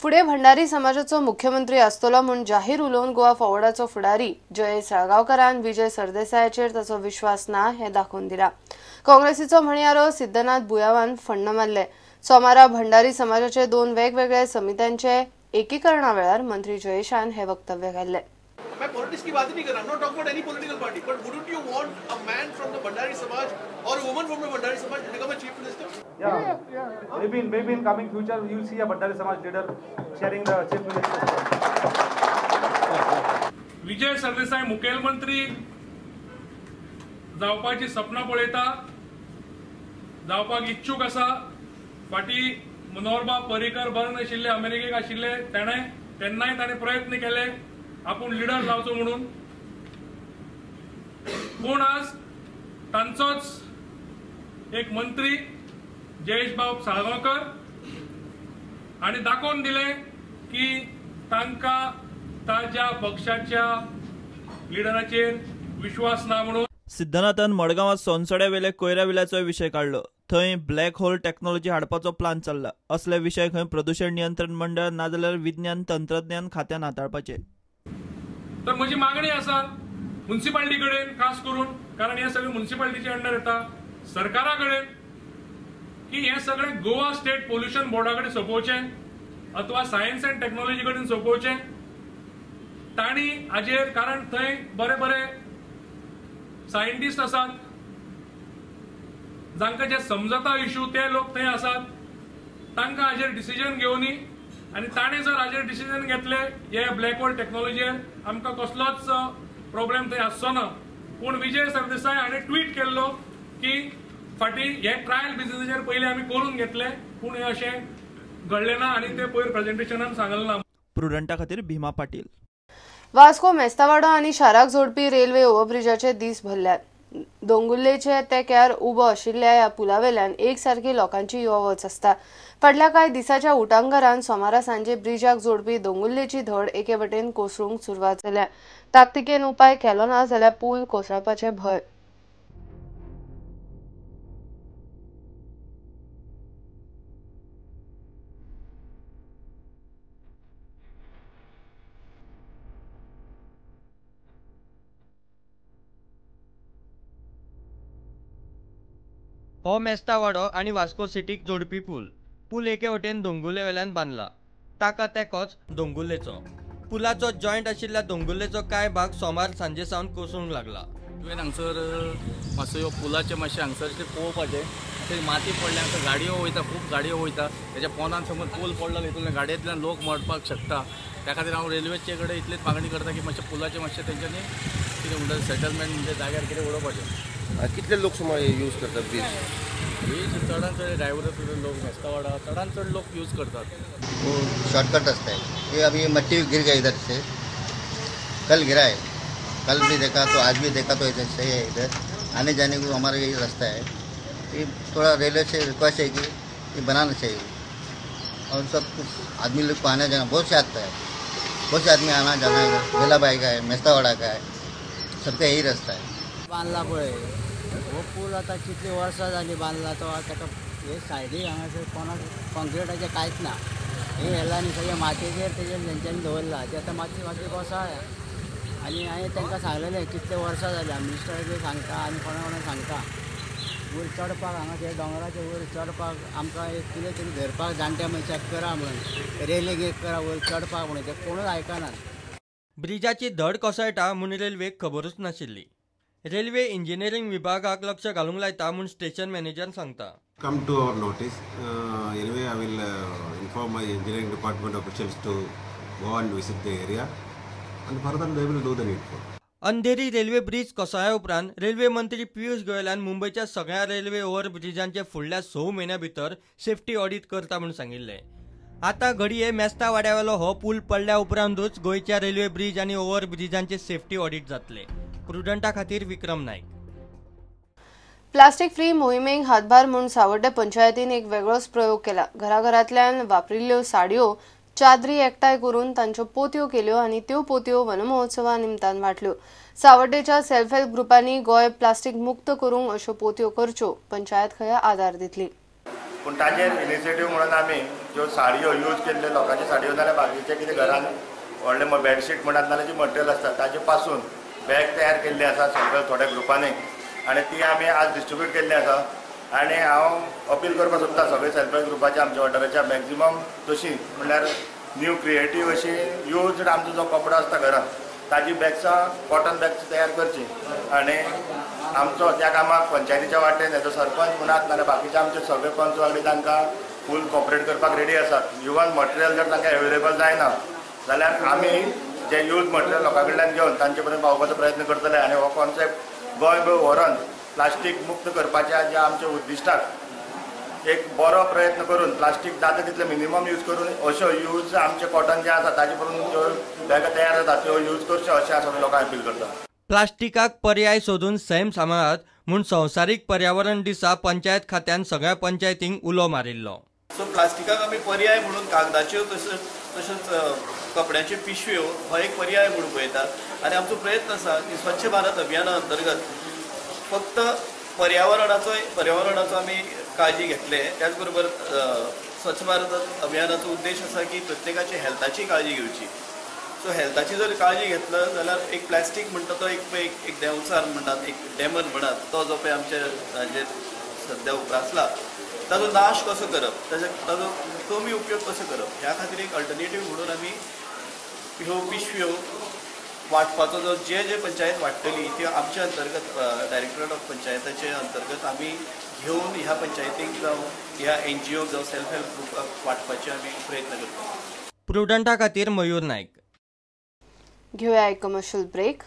फुडें भंडारी समाजाचो मुख्यमंत्री आसतलो म्हूण जाहीर उलोवन गोवा फॉरवर्डाचो फुडारी जयेश साळगांवकारान विजय सरदेसायाचेर ताचो विश्वास ना हें दाखोवन दिलां. काँग्रेसीचो म्हणयारो सिद्धनाथ बुयावान फण्ण मारले. सोमारा भंडारी समाजाचे 2 वेगवेगळ्या समित्यांचे एकीकरणा वेळार मंत्री जयेशान हे वक्तव्य केल्लें. मैं पॉलिटिक्स की बात ही नहीं कर रहा, not talk about any political party, but wouldn't you want a man from the Bhandari Samaj or a woman from the Bhandari Samaj to become a chief minister? Yeah, yeah. Maybe in coming future you will see a Bhandari Samaj leader sharing the chief minister. Vijay Sardesai मुखेलमंत्री जावपाची सपनां पळयता, जावपाक इच्छूक आसा. फाटीं मनोहरबाब पर्रीकर बरे नाशिल्ले, अमेरिकेक आशिल्ले, तेन्नाय ताणें प्रयत्न केले आपूण लिडर जावचो म्हणून. पूण आज तांचोच एक मंत्री जयेश बाब साळगांवकर आनी दाखोवन दिलें की तांकां ताज्या पक्षाच्या लिडराचेर विश्वास ना म्हणून. सिद्धनाथान मडगांवांत सोनसड्या वेल्या कोयरा विल्याचोय विशय काडलो. थंय ब्लॅक होल टेक्नॉलॉजी हाडपाचो प्लान चल्ला. असले विशय खंय प्रदूषण नियंत्रण मंडळ नाजाल्यार विज्ञान तंत्रज्ञान खात्यान हाताळपाचे. तर म्हजी मागणी आसा मुन्सिपाल्टी कडेन, खास करून कारण हे सगळे मुन्सिपाल्टीचे अंडर येता, सरकारा कडेन की हे सगळे गोवा स्टेट पोल्युशन बोर्डा कडेन सोंपोवचें अथवा सायन्स अँड टेक्नॉलॉजी कडेन सोंपोवचें. तांणी हाजेर, कारण थंय बरे बरे सायंटिस्ट आसात, जांकां जे समजता इशू ते लोक थंय आसात, तांकां हाजेर डिसिजन घेवनी. आनी ताणें जर हाजेर डिसिजन घेतले हे ब्लॅक होल टेक्नॉलॉजीर आमकां कसलोच प्रॉब्लेम थंय आसचो ना. पूण विजय सरदेसाय हाणें ट्वीट केल्लो की फाटीं हे ट्रायल बिझनेसाचेर पयलीं आमी करून घेतले, पूण हें अशें घडलें ना आनी ते पयर प्रेजेंटेशनान सांगलें ना. प्रुडंटा खातीर भीमा पाटील. वास्को मेस्तावाडो आनी शाराक जोडपी रेल्वे ओव्हरब्रिजाचे दीस भरल्यात. दोंगुल्लेचे तेक्यार उबो आशिल्ल्या ह्या पुलावेल्यान एकसारकी लोकांची यो वच आसता. फाटल्या कांय दिसाच्या उटांगारान सोमारा सांजे ब्रिजाक जोडपी दोंगुल्लेची धड एके वटेन कोसळूंक सुरवात जाल्या. ताकतिकेन उपाय केलो ना जाल्यार पूल कोसळपाचें भंय. हो मेस्तावाडो आनी वास्को सिटीक जोडपी पूल. पूल एके वटेन दोंगुल्ले वेल्यान बांदला, ताका तेकोच दोंगुल्लेचो. पुलाचो जॉयंट आशिल्ल्या दोंगुल्लेचो कांय भाग सोमार सांजे सावन कोसळूंक लागला. तुवें हांगसर मातसो ह्यो पुलाचें मातशें हांगसर पळोवपाचें, थंय माती पडल्या, हांगसर गाडयो वयता, खूब गाडयो वयता, तेच्या पोंदान समज पूल पडलो हितूंतल्यान गाडयेंतल्यान लोक मरपाक शकता. त्या खातीर हांव रेल्वेचे कडेन इतलीच मागणी करता की मातशें पुलाचें मातशें तेंच्यांनी कितें म्हणटा सेटलमेंट म्हणजे जाग्यार कितें उडोवपाचें. कितले लोक सुमार यूज करतात ब्रीज? ब्रीज चडान चड ड्रायव्हर लोक मेस्तावाडा चडान चड लोक यूज करतात. वो शॉर्टकट रास्ता है ये. अभी मट्टी गिर गई इधर से, कल गिरा है, कल भी देखा तो आज भी देखा तो इधर सही है. इधर आने जाने को हमारा यही रास्ता है. ये थोड़ा रेलवे से रिक्वेस्ट है कि ये बनाना चाहिए और सब कुछ आदमी लोग को आना जाना बहुत से आता है, बहुत से आदमी आना जाना है. बेलाबाई का है, मेस्तावाड़ा का है, सबका यही रास्ता है. बांदला पळय हो पूल आतां कितलीं वर्सां जालीं बांदला तो, ताका हे सायडीक हांगासर कोणाक कॉन्क्रिटाचें कांयच ना. हे हेलांनी सगळें मातयेचेर तेजेर तेंच्यांनी दवरला, ते आतां मातशी मातशी कोसळ्ळ्या. आनी हांवें तांकां सांगलेलें कितले वर्सां जालीं, मिनिस्टराक सांगता आनी कोणा कोणाक सांगता, वयर चडपाक हांगा ते दोंगराचेर वयर चडपाक आमकां एक कितें तरी धरपाक जाणट्या मनशाक करा म्हणून, रेलिंग एक करा वयर चडपाक म्हणून, ते कोणूच आयकनात. ब्रिजाची धड कोसळटा म्हूण रेल्वेक खबरूच नाशिल्ली. रेल्वे इंजिनियरिंग विभागाक लक्ष घालूंक लायता म्हूण स्टेशन मॅनेजर सांगता. Come to our notice. Anyway, I will inform my engineering department officials to go and visit the area and further they will do the needful. Andheri railway bridge कोसळ्या उपरांत railway मंत्री पियुष गोयलान मुंबयच्या सगळ्या railway over ब्रिजांचे फुडल्या 6 म्हयन्यां भितर safety audit करता म्हूण सांगिल्लें. आतां घडये मेस्तावाड्यावेलो हो पूल पडल्या उपरांतूच गोंयच्या रेल्वे ब्रिज आनी ओव्हर ब्रिजांचे सेफ्टी ऑडिट जातले. प्रुडंटा खातीर विक्रम नायक. प्लास्टिक फ्री मोहिमेक हातभार म्हूण सावर्डे पंचायतीन एक वेगळोच प्रयोग केला. घराघरांतल्यान वापरिल्ल्यो साडयो चादरी एकठांय करून तांच्यो पोतयो केल्यो आनी त्यो पोतयो वनमहोत्सवा निमतान वांटल्यो. सावर्डेच्या सेल्फ हेल्प ग्रुपांनी गोंय प्लास्टिक मुक्त करूंक अश्यो पोतयो करच्यो, पंचायत खंय आदार दितली. पूण ताजेर इनिशिएटीव म्हणून आमी ज्यो साडयो यूज केल्ल्यो लोकांच्यो साडयो नाल्यार बाकीचे कितें घरान व्हडले बेडशीट म्हणात नाल्यार जी मटेरियल आसता ताजे पासून बॅग तयार केल्ली आसा सगळे थोड्या ग्रुपांनी आनी ती आमी आज डिस्ट्रिब्यूट केल्ली आसा. आनी हांव अपील करपाक सोदता सगळे सेल्फ हेल्प ग्रुपाच्या आमच्या वाठाराच्या मॅक्झिमम तशी म्हणल्यार न्यू क्रिएटीव अशी यूज्ड आमचो जो कपडो आसता घरान ताजी बॅग्सां कॉटन बॅग्स तयार करची आनी आमचो त्या कामाक पंचायतीच्या वाटेन हेजो सरपंच म्हणात नाल्यार बाकीचे आमचे सगळे पंच वांगडी तांकां फूल कॉपरेट करपाक रेडी आसात. इवन मटेरियल जर तांकां एवेलेबल जायना जाल्यार आमी जे यूज मटेरियल लोकां कडल्यान घेवन तांचे पर्यंत पावोवपाचो प्रयत्न करतले आनी हो कॉन्सेप्ट गोंयभर व्हरून प्लास्टीक मुक्त करपाच्या ज्या आमच्या उद्दिश्टाक एक बरो प्रयत्न करून प्लास्टीक जाता तितले मिनिमम यूज करून अश्यो यूज आमचे कॉटन जे आसा ताजे पसून ज्यो बॅगां तयार जाता त्यो यूज करच्यो अशें सगळे लोकांक अपील करता. प्लास्टिकाक पर्याय सोदून सैम सांबाळात म्हूण संवसारीक पर्यावरण दिसा पंचायत खात्यान सगळ्या पंचायतींक उलो मारिल्लो. सो प्लास्टिकाक आमी पर्याय म्हणून कागदाच्यो तशेंच कपड्याच्यो पिशव्यो हो एक पर्याय म्हणून पळयतात आनी आमचो प्रयत्न आसा की स्वच्छ भारत अभियाना अंतर्गत फक्त पर्यावरणाचो आमी काळजी घेतले, त्याच बरोबर स्वच्छ भारत अभियानाचो उद्देश आसा की प्रत्येकाची हेल्थाची काळजी घेवची. सो हेल्थाची जर काळजी घेतलं जाल्यार एक प्लास्टीक म्हणटा तो एक एक देंवचार म्हणटात, एक डेमन म्हणटात, तो जो पळय आमच्या हाजेर सद्या उप्रासला ताजो नाश कसो करप, ताजो कमी उपयोग कसो करप ह्या खातीर एक अल्टरनेटीव म्हणून आमी ह्यो पिशव्यो वांटपाचो जो जे जे पंचायत वांट्टली त्यो आमच्या अंतर्गत डायरेक्टरेट ऑफ पंचायताचे अंतर्गत आमी घेवन ह्या पंचायतीक जावं ह्या एनजीओ जावं सेल्फ हेल्प ग्रुपाक वांटपाचे आमी प्रयत्न करता. प्रुडंटा खातीर मयूर नायक. घेऊया एक कमर्शियल ब्रेक.